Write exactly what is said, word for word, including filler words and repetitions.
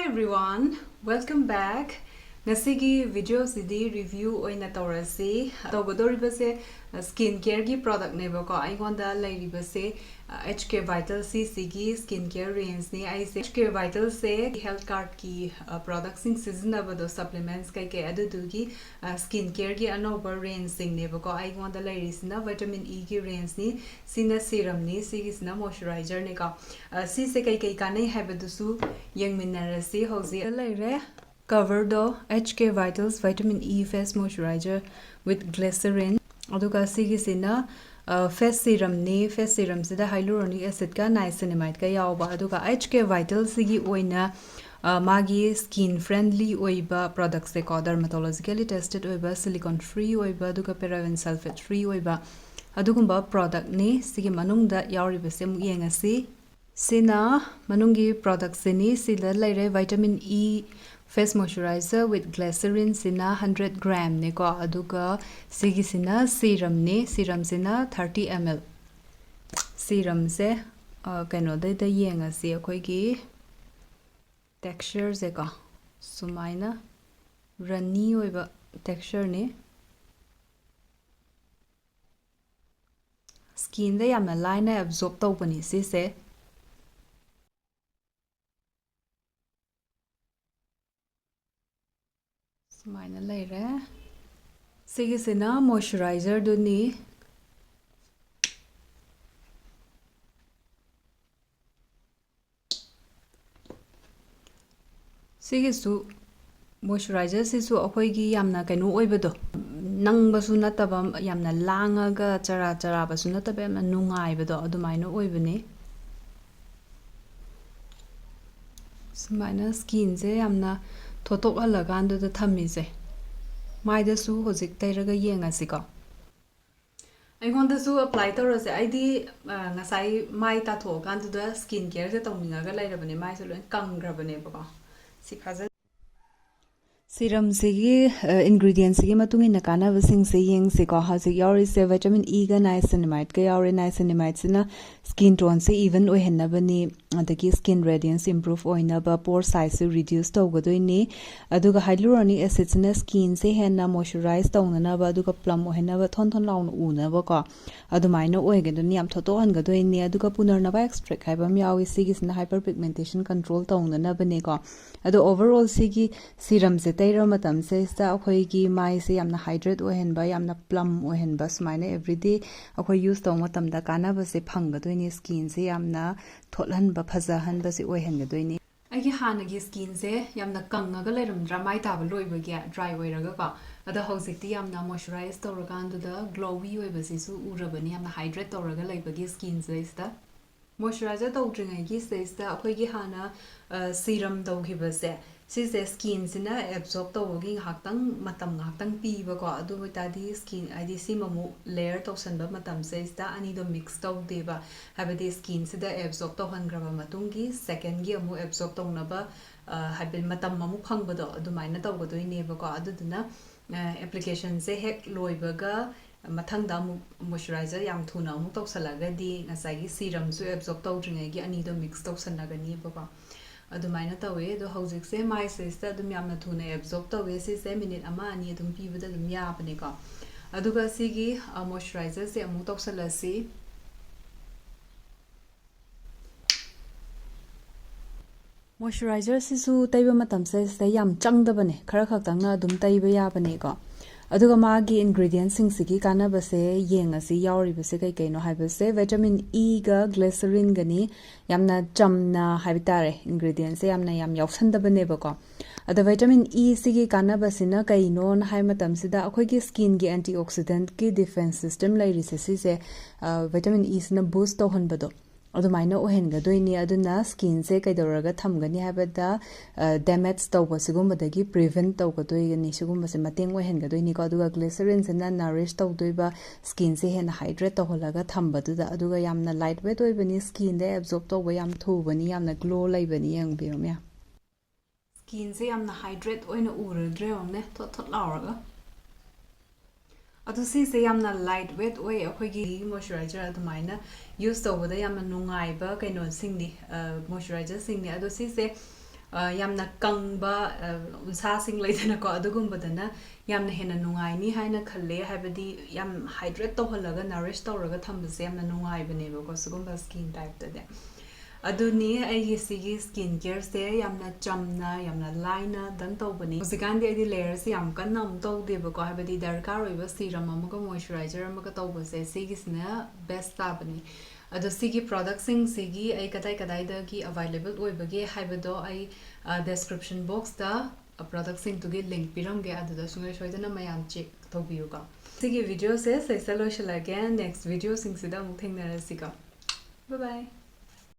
Everyone, welcome back. ꯉꯁꯤꯒꯤ video ꯁꯤꯗꯤ review ꯑꯣꯏꯅ ꯇꯧꯔꯁꯤ꯫ ꯇꯧꯒꯗꯧꯔꯤꯕꯁꯦ, ꯑ, skin care ꯒꯤ product ꯅꯦꯕꯀꯣ꯫ ꯑꯩꯉꯣꯟꯗ ꯂꯩꯔꯤꯕꯁꯦ, ꯑ, H K Vital ꯁꯤꯁꯤꯒꯤ skin care range ꯅꯤ꯫ ꯑꯩꯁꯦ H K Vital ꯁꯦ health card ꯀꯤ, ꯑ, product ꯁꯤꯡ ꯁꯤꯖꯤꯟꯅꯕꯗꯣ, supplements ꯀꯩꯀꯩ, ꯑꯗꯨꯗꯨꯒꯤ, ꯑ, skin care ꯒꯤ ꯑꯅꯧꯕ range ꯁꯤꯡꯅꯦꯕꯀꯣ꯫ ꯑꯩꯉꯣꯟꯗ ꯂꯩꯔꯤꯁꯤꯅ vitamin E ꯒꯤ range ꯅꯤ꯫ ꯁꯤꯅ serum ꯅꯤ, ꯁꯤꯒꯤꯁꯤꯅ moisturizer ꯅꯤꯀꯣ꯫ ꯑ, ꯁꯤꯁꯦ ꯀꯩꯀꯩ ꯀꯥꯟꯅꯩ ꯍꯥꯏꯕꯗꯨꯁꯨ ꯌꯦꯡꯃꯤꯟꯅꯔꯁꯤ ꯍꯧꯖꯤꯛ꯫ ꯂꯩꯔꯦ cover ꯗꯣ, H K Vitals Vitamin E Face Moisturizer with Glycerin꯫ ꯑꯗꯨꯒ ꯁꯤꯒꯤꯁꯤꯅ, ꯑ, face serum ꯅꯤ꯫ Face serum ꯁꯤꯗ hyaluronic acid ꯀ niacinamide ꯀ ꯌꯥꯎꯕ꯫ ꯑꯗꯨꯒ H K Vital ꯁꯤꯒꯤ ꯑꯣꯏꯅ, ꯑ, ꯃꯥꯒꯤ skin friendly ꯑꯣꯏꯕ product ꯁꯦꯀꯣ, dermatologically tested ꯑꯣꯏꯕ, silicone free ꯑꯣꯏꯕ, ꯑꯗꯨꯒ paraben sulfate free ꯑꯣꯏꯕ ꯑꯗꯨꯒꯨꯝꯕ product ꯅꯤ꯫ ꯁꯤꯒꯤ ꯃꯅꯨꯡꯗ ꯌꯥꯎꯔꯤꯕꯁꯦ ꯑꯃꯨꯛ ꯌꯦꯡꯉꯁꯤ꯫ ꯁꯤꯅ ꯃꯅꯨꯡꯒꯤ product ꯁꯤꯅꯤ꯫ ꯁꯤꯗ ꯂꯩꯔꯦ vitamin E face moisturizer with glycerin ꯁꯤꯅ hundred gram ꯅꯤꯀꯣ, ꯑꯗꯨꯒ ꯁꯤꯒꯤꯁꯤꯅ serum ꯅꯤ꯫ Serum ꯁꯤꯅ thirty M L꯫ Serum ꯁꯦ, ꯑ, ꯀꯩꯅꯣꯗꯩꯗ ꯌꯦꯡꯉꯁꯤ, ꯑꯩꯈꯣꯏꯒꯤ texture ꯁꯦꯀꯣ꯫ ꯁꯨꯃꯥꯏꯅ runny ꯑꯣꯏꯕ texture ꯅꯤ꯫ Skin ꯗ ꯌꯥꯝꯅ ꯂꯥꯏꯅ absorb ꯇꯧꯕꯅꯤ ꯁꯤꯁꯦ꯫ ꯁꯨꯃꯥꯏꯅ ꯂꯩꯔꯦ꯫ ꯁꯤꯒꯤꯁꯤꯅ moisturizer ꯗꯨꯅꯤ꯫ ꯁꯤꯒꯤꯁꯨ, moisturizer ꯁꯤꯁꯨ ꯑꯩꯈꯣꯏꯒꯤ ꯌꯥꯝꯅ ꯀꯩꯅꯣ ꯑꯣꯏꯕꯗꯣ, ꯅꯪꯕꯁꯨ ꯅꯠꯇꯕ, ꯌꯥꯝꯅ ꯂꯥꯡꯉꯒ ꯆꯔꯥ ꯆꯔꯥꯕꯁꯨ ꯅꯠꯇꯕ, ꯌꯥꯝꯅ ꯅꯨꯡꯉꯥꯏꯕꯗꯣ ꯑꯗꯨꯃꯥꯏꯅ ꯑꯣꯏꯕꯅꯦ꯫ ꯁꯨꯃꯥꯏꯅ skin ꯁꯦ ꯌꯥꯝꯅ ꯊꯣꯠꯇꯣꯛꯍꯜꯂꯀꯥꯟꯗꯨꯗ ꯊꯝꯃꯤꯁꯦ꯫ ꯃꯥꯏꯗꯁꯨ ꯍꯧꯖꯤꯛ ꯇꯩꯔꯒ ꯌꯦꯡꯉꯁꯤꯀꯣ꯫ ꯑꯩꯉꯣꯟꯗꯁꯨ apply ꯇꯧꯔꯁꯦ꯫ ꯑꯩꯗꯤ, ꯑ, ꯉꯁꯥꯏ ꯃꯥꯏ ꯇꯥꯊꯣꯛꯑꯀꯥꯟꯗꯨꯗ skin care ꯁꯦ ꯇꯧꯅꯤꯡꯉꯒ ꯂꯩꯔꯕꯅꯦ꯫ ꯃꯥꯏꯁꯦ ꯂꯣꯏ ꯀꯪꯈ꯭ꯔꯕꯅꯦꯕꯀꯣ꯫ ꯁꯤ ꯐꯥꯖ-, ꯁꯤꯔꯝꯁꯤꯒꯤ ꯏꯟꯒ꯭ꯔꯤꯗꯤꯌꯦꯟꯁꯤꯒꯤ ꯃꯇꯨꯡ ꯏꯟꯅ ꯀꯥꯟꯅꯕꯁꯤꯡꯁꯦ ꯌꯦꯡꯁꯤꯀꯣ꯫ ꯍꯧꯖꯤꯛ ꯌꯥꯎꯔꯤꯁꯦ vitamin E ꯒ niacinamide ꯀ ꯌꯥꯎꯔꯦ꯫ Niacinamide ꯁꯤꯅ skin tone ꯁꯦ even ꯑꯣꯏꯍꯟꯅꯕꯅꯤ, ꯑꯗꯒꯤ skin radiance improve ꯑꯣꯏꯅꯕ, pore size ꯁꯨ reduce ꯇꯧꯒꯗꯣꯏꯅꯤ꯫ ꯑꯗꯨꯒ hyaluronic acid ꯁꯤꯅ skin ꯁꯦ ꯍꯦꯟꯅ moisturize ꯇꯧꯅꯅꯕ, ꯑꯗꯨꯒ plump ꯑꯣꯏꯍꯟꯅꯕ, ꯊꯣꯟ ꯊꯣꯟ ꯂꯥꯎꯅ ꯎꯅꯕꯀꯣ, ꯑꯗꯨꯃꯥꯏꯅ ꯑꯣꯏꯒꯗꯣꯏꯅꯤ, ꯌꯥꯝ ꯊꯣꯠꯇꯣꯛꯍꯟꯒꯗꯣꯏꯅꯤ꯫ ꯑꯗꯨꯒ Punarnava extract ꯍꯥꯏꯕ ꯑꯃ ꯌꯥꯎꯏ, ꯁꯤꯒꯤꯁꯤꯅ hyperpigmentation control ꯇꯧꯅꯅꯕꯅꯦꯀꯣ꯫ ꯑꯗꯣ overall ꯁꯤꯒꯤ ꯁꯤꯔꯝꯁꯦ ꯇꯩꯔ ꯃꯇꯝꯁꯤꯗꯩꯁꯤꯗ ꯑꯩꯈꯣꯏꯒꯤ ꯃꯥꯏꯁꯦ ꯌꯥꯝꯅ hydrate ꯑꯣꯏꯍꯟꯕ, ꯌꯥꯝꯅ plump ꯑꯣꯏꯍꯟꯕ, ꯁꯨꯃꯥꯏꯅ everyday ꯑꯩꯈꯣꯏ use ꯇꯧꯕ ꯃꯇꯝꯗ ꯀꯥꯟꯅꯕꯁꯦ ꯐꯪꯒꯗꯣꯏꯅꯤ꯫ Skin ꯁꯦ ꯌꯥꯝꯅ ꯊꯣꯠꯍꯟꯕ, ꯐꯖꯍꯟꯕꯁꯦ ꯑꯣꯏꯍꯟꯒꯗꯣꯏꯅꯤ꯫ ꯑꯩꯒꯤ ꯍꯥꯟꯅꯒꯤ skin ꯁꯦ ꯌꯥꯝꯅ ꯀꯪꯉꯒ ꯂꯩꯔꯝꯗ꯭ꯔꯥ, ꯃꯥꯏ ꯇꯥꯕ ꯂꯣꯏꯕꯒꯤ dry ꯑꯣꯏꯔꯒꯀꯣ, ꯑꯗꯣ ꯍꯧꯖꯤꯛꯇꯤ ꯌꯥꯝꯅ moisturize ꯇꯧꯔꯀꯥꯟꯗꯨꯗ glowy ꯑꯣꯏꯕꯁꯤꯁꯨ ꯎꯔꯕꯅꯤ, ꯌꯥꯝꯅ hydrate ꯇꯧꯔꯒ ꯂꯩꯕꯒꯤ skin ꯁꯤꯗꯩꯁꯤꯗ꯫ Moisturizer ꯇꯧꯗ꯭ꯔꯤꯉꯩꯒꯤ ꯁꯤꯗꯩꯁꯤꯗ ꯑꯩꯈꯣꯏꯒꯤ ꯍꯥꯟꯅ serum ꯇꯧꯈꯤꯕꯁꯦ, ꯁꯤꯁꯦ skin ꯁꯤꯅ absorb ꯇꯧꯕꯒꯤ ꯉꯥꯏꯍꯥꯛꯇꯪ, ꯃꯇꯝ ꯉꯥꯏꯍꯥꯛꯇꯪ ꯄꯤꯕꯀꯣ꯫ ꯑꯗꯨ ꯑꯣꯏꯇꯥꯔꯗꯤ skin, ꯍꯥꯏꯗꯤ ꯁꯤꯃꯃꯨꯛ layer ꯇꯧꯁꯟꯕ ꯃꯇꯝꯁꯤꯗꯩꯁꯤꯗ ꯑꯅꯤꯗꯣ mix ꯇꯧꯗꯦꯕ, ꯍꯥꯏꯕꯗꯤ skin ꯁꯤꯗ absorb ꯇꯧꯍꯟꯈ꯭ꯔꯕ ꯃꯇꯨꯡꯒꯤ second ꯒꯤ ꯑꯃꯨꯛ absorb ꯇꯧꯅꯕ, ꯑ, ꯍꯥꯏꯕꯗꯤ ꯃꯇꯝ ꯑꯃꯨꯛ ꯐꯪꯕꯗꯣ, ꯑꯗꯨꯃꯥꯏꯅ ꯇꯧꯒꯗꯣꯏꯅꯦꯕꯀꯣ꯫ ꯑꯗꯨꯗꯨꯅ, ꯑ, application ꯁꯦ ꯍꯦꯛ ꯂꯣꯏꯕꯒ ꯃꯊꯪꯗ ꯑꯃꯨꯛ moisturizer ꯌꯥꯝ ꯊꯨꯅ ꯑꯃꯨꯛ ꯇꯧꯁꯜꯂꯒꯗꯤ ꯉꯁꯥꯏꯒꯤ serum ꯁꯨ absorb ꯇꯧꯗ꯭ꯔꯤꯉꯩꯒꯤ ꯑꯅꯤꯗꯣ mix ꯇꯧꯁꯟꯅꯒꯅꯤꯕꯀꯣ꯫ ꯑꯗꯨꯃꯥꯏꯅ ꯇꯧꯋꯦ꯫ ꯑꯗꯣ ꯍꯧꯖꯤꯛꯁꯦ ꯃꯥꯏꯁꯤꯗꯩꯁꯤꯗ ꯑꯗꯨꯝ ꯌꯥꯝꯅ ꯊꯨꯅ absorb ꯇꯧꯋꯦ꯫ ꯁꯤꯁꯦ minute ꯑꯃ ꯑꯅꯤ ꯑꯗꯨꯝ ꯄꯤꯕꯗ ꯑꯗꯨꯝ ꯌꯥꯕꯅꯦꯀꯣ꯫ ꯑꯗꯨꯒ ꯁꯤꯒꯤ, ꯑ, moisturizer ꯁꯦ ꯑꯃꯨꯛ ꯇꯧꯁꯜꯂꯁꯤ꯫ Moisturizer ꯁꯤꯁꯨ ꯇꯩꯕ ꯃꯇꯝꯁꯤꯗꯩꯁꯤꯗ ꯌꯥꯝ ꯆꯪꯗꯕꯅꯦ, ꯈꯔ ꯈꯛꯇꯪꯅ ꯑꯗꯨꯝ ꯇꯩꯕ ꯌꯥꯕꯅꯦꯀꯣ꯫ ꯑꯗꯨꯒ ꯃꯥꯒꯤ ingredient ꯁꯤꯡꯁꯤꯒꯤ ꯀꯥꯟꯅꯕꯁꯦ ꯌꯦꯡꯉꯁꯤ, ꯌꯥꯎꯔꯤꯕꯁꯦ ꯀꯩ ꯀꯩꯅꯣ ꯍꯥꯏꯕꯁꯦ꯫ Vitamin E ꯒ glycerin ꯒꯅꯤ, ꯌꯥꯝꯅ ꯆꯝꯅ ꯍꯥꯏꯕ ꯇꯥꯔꯦ, ingredient ꯁꯦ ꯌꯥꯝꯅ ꯌꯥꯝ ꯌꯥꯎꯁꯟꯗꯕꯅꯦꯕꯀꯣ꯫ ꯑꯗ vitamin E ꯁꯤꯒꯤ ꯀꯥꯟꯅꯕꯁꯤꯅ ꯀꯩꯅꯣꯅ ꯍꯥꯏꯕ ꯃꯇꯝꯁꯤꯗ, ꯑꯩꯈꯣꯏꯒꯤ skin ꯒꯤ antioxidant ꯀꯤ defense system ꯂꯩꯔꯤꯁꯦ, ꯁꯤꯁꯦ, ꯑ, vitamin E ꯁꯤꯅ boost ꯇꯧꯍꯟꯕꯗꯣ, ꯑꯗꯨꯃꯥꯏꯅ ꯑꯣꯏꯍꯟꯒꯗꯣꯏꯅꯤ꯫ ꯑꯗꯨꯅ skin ꯁꯦ ꯀꯩꯗꯧꯔꯒ ꯊꯝꯒꯅꯤ ꯍꯥꯏꯕꯗ, ꯑ, damage ꯇꯧꯕ ꯁꯤꯒꯨꯝꯕꯗꯒꯤ prevent ꯇꯧꯒꯗꯣꯏꯅꯤ, ꯁꯤꯒꯨꯝꯕꯁꯦ ꯃꯇꯦꯡ ꯑꯣꯏꯍꯟꯒꯗꯣꯏꯅꯤꯀꯣ꯫ ꯑꯗꯨꯒ glycerin ꯁꯤꯅ nourish ꯇꯧꯗꯣꯏꯕ, skin ꯁꯦ ꯍꯦꯟꯅ hydrate ꯇꯧꯍꯜꯂꯒ ꯊꯝꯕꯗꯨꯗ꯫ ꯑꯗꯨꯒ ꯌꯥꯝꯅ light weight ꯑꯣꯏꯕꯅꯤ, skin ꯗ absorb ꯇꯧꯕ ꯌꯥꯝ ꯊꯨꯕꯅꯤ, ꯌꯥꯝꯅ glow ꯂꯩꯕꯅꯤ, ꯌꯦꯡꯕꯤꯌꯨ ꯃꯌꯥꯝ꯫ ꯁ꯭ꯀꯤꯟꯁꯦ ꯌꯥꯝꯅ ꯍꯥꯏꯗ꯭ꯔꯦꯠ ꯑꯣꯏꯅ ꯎꯔꯗ꯭ꯔꯦ, ꯌꯦꯡꯉꯨꯅꯦ, ꯊꯣꯠ ꯊꯣꯠ ꯂꯥꯎꯔꯒ꯫ ꯑꯗꯨ ꯁꯤꯁꯦ ꯌꯥꯝꯅ ꯂꯥꯏꯠ ꯋꯦꯠ ꯑꯣꯏ꯫ ꯑꯩꯈꯣꯏꯒꯤ ꯃꯣꯏꯆꯔꯥꯏꯖꯔ ꯑꯗꯨꯃꯥꯏꯅ ꯌꯨꯁ ꯇꯧꯕꯗ ꯌꯥꯝꯅ ꯅꯨꯡꯉꯥꯏꯕ ꯀꯩꯅꯣꯁꯤꯡꯅꯤ, ꯃꯣꯏꯆꯔꯥꯏꯖꯔꯁꯤꯡꯅꯤ꯫ ꯑꯗꯣ ꯁꯤꯁꯦ ꯌꯥꯝꯅ ꯀꯪꯕ ꯎꯟꯁꯥꯁꯤꯡ ꯂꯩꯗꯅꯀꯣ, ꯑꯗꯨꯒꯨꯝꯕꯗꯅ ꯌꯥꯝꯅ ꯍꯦꯟꯅ ꯅꯨꯡꯉꯥꯏꯅꯤ ꯍꯥꯏꯅ ꯈꯜꯂꯦ꯫ ꯍꯥꯏꯕꯗꯤ ꯌꯥꯝ ꯍꯥꯏꯗ꯭ꯔꯦꯠ ꯇꯧꯍꯜꯂꯒ, ꯅꯔꯤꯁ ꯇꯧꯔꯒ ꯊꯝꯕꯁꯦ ꯌꯥꯝꯅ ꯅꯨꯡꯉꯥꯏꯕꯅꯦꯕꯀꯣ, ꯁꯤꯒꯨꯝꯕ ꯁ꯭ꯀꯤꯟ ꯇꯥꯏꯞꯇꯗꯤ꯫ ꯑꯗꯨꯅꯤ ꯑꯩꯒꯤ ꯁꯤꯒꯤ ꯁ꯭ꯀꯤꯟ ꯀꯦꯌꯔꯁꯦ ꯌꯥꯝꯅ ꯆꯝꯅ, ꯌꯥꯝꯅ ꯂꯥꯏꯅ ꯗꯟ ꯇꯧꯕꯅꯤ꯫ ꯍꯧꯖꯤꯛꯀꯥꯟꯗꯤ ꯑꯩꯗꯤ ꯂꯦꯌꯔꯁꯦ ꯌꯥꯝ ꯀꯟꯅ ꯑꯃꯨꯛ ꯇꯧꯗꯦꯕꯀꯣ, ꯍꯥꯏꯕꯗꯤ ꯗꯔꯀꯥꯔ ꯑꯣꯏꯕ ꯁꯤꯔꯝ ꯑꯃꯒ ꯃꯣꯏꯆꯔꯥꯏꯖꯔ ꯑꯃꯒ ꯇꯧꯕꯁꯦ ꯁꯤꯒꯤꯁꯤꯅ ꯕꯦꯁ ꯇꯥꯕꯅꯤ꯫ ꯑꯗꯣ ꯁꯤꯒꯤ ꯄ꯭ꯔꯣꯗꯛꯁꯤꯡꯁꯤꯒꯤ ꯑꯩ ꯀꯗꯥꯏ ꯀꯗꯥꯏꯗꯒꯤ ꯑꯦꯕꯥꯏꯂꯦꯕꯜ ꯑꯣꯏꯕꯒꯦ ꯍꯥꯏꯕꯗꯣ ꯑꯩ ꯗꯦꯁꯀ꯭ꯔꯤꯞꯁꯟ ꯕꯣꯛꯁꯇ ꯄ꯭ꯔꯣꯗꯛꯁꯤꯡꯗꯨꯒꯤ ꯂꯤꯡꯛ ꯄꯤꯔꯝꯒꯦ, ꯑꯗꯨꯗ ꯁꯨꯡꯁꯣꯏ ꯁꯣꯏꯗꯅ ꯃꯌꯥꯝ ꯆꯦꯛ ꯇꯧꯕꯤꯌꯨꯀꯣ꯫ ꯁꯤꯒꯤ ꯚꯤꯗꯤꯑꯣꯁꯦ ꯁꯤꯗꯩꯁꯤꯗ ꯂꯣꯏꯁꯤꯜꯂꯒꯦ꯫ ꯅꯦꯛꯁ ꯚꯤꯗꯤꯑꯣꯁꯤꯡꯁꯤꯗ ꯑꯃꯨꯛ ꯊꯦꯡꯅꯔꯁꯤꯀꯣ꯫ Bye bye.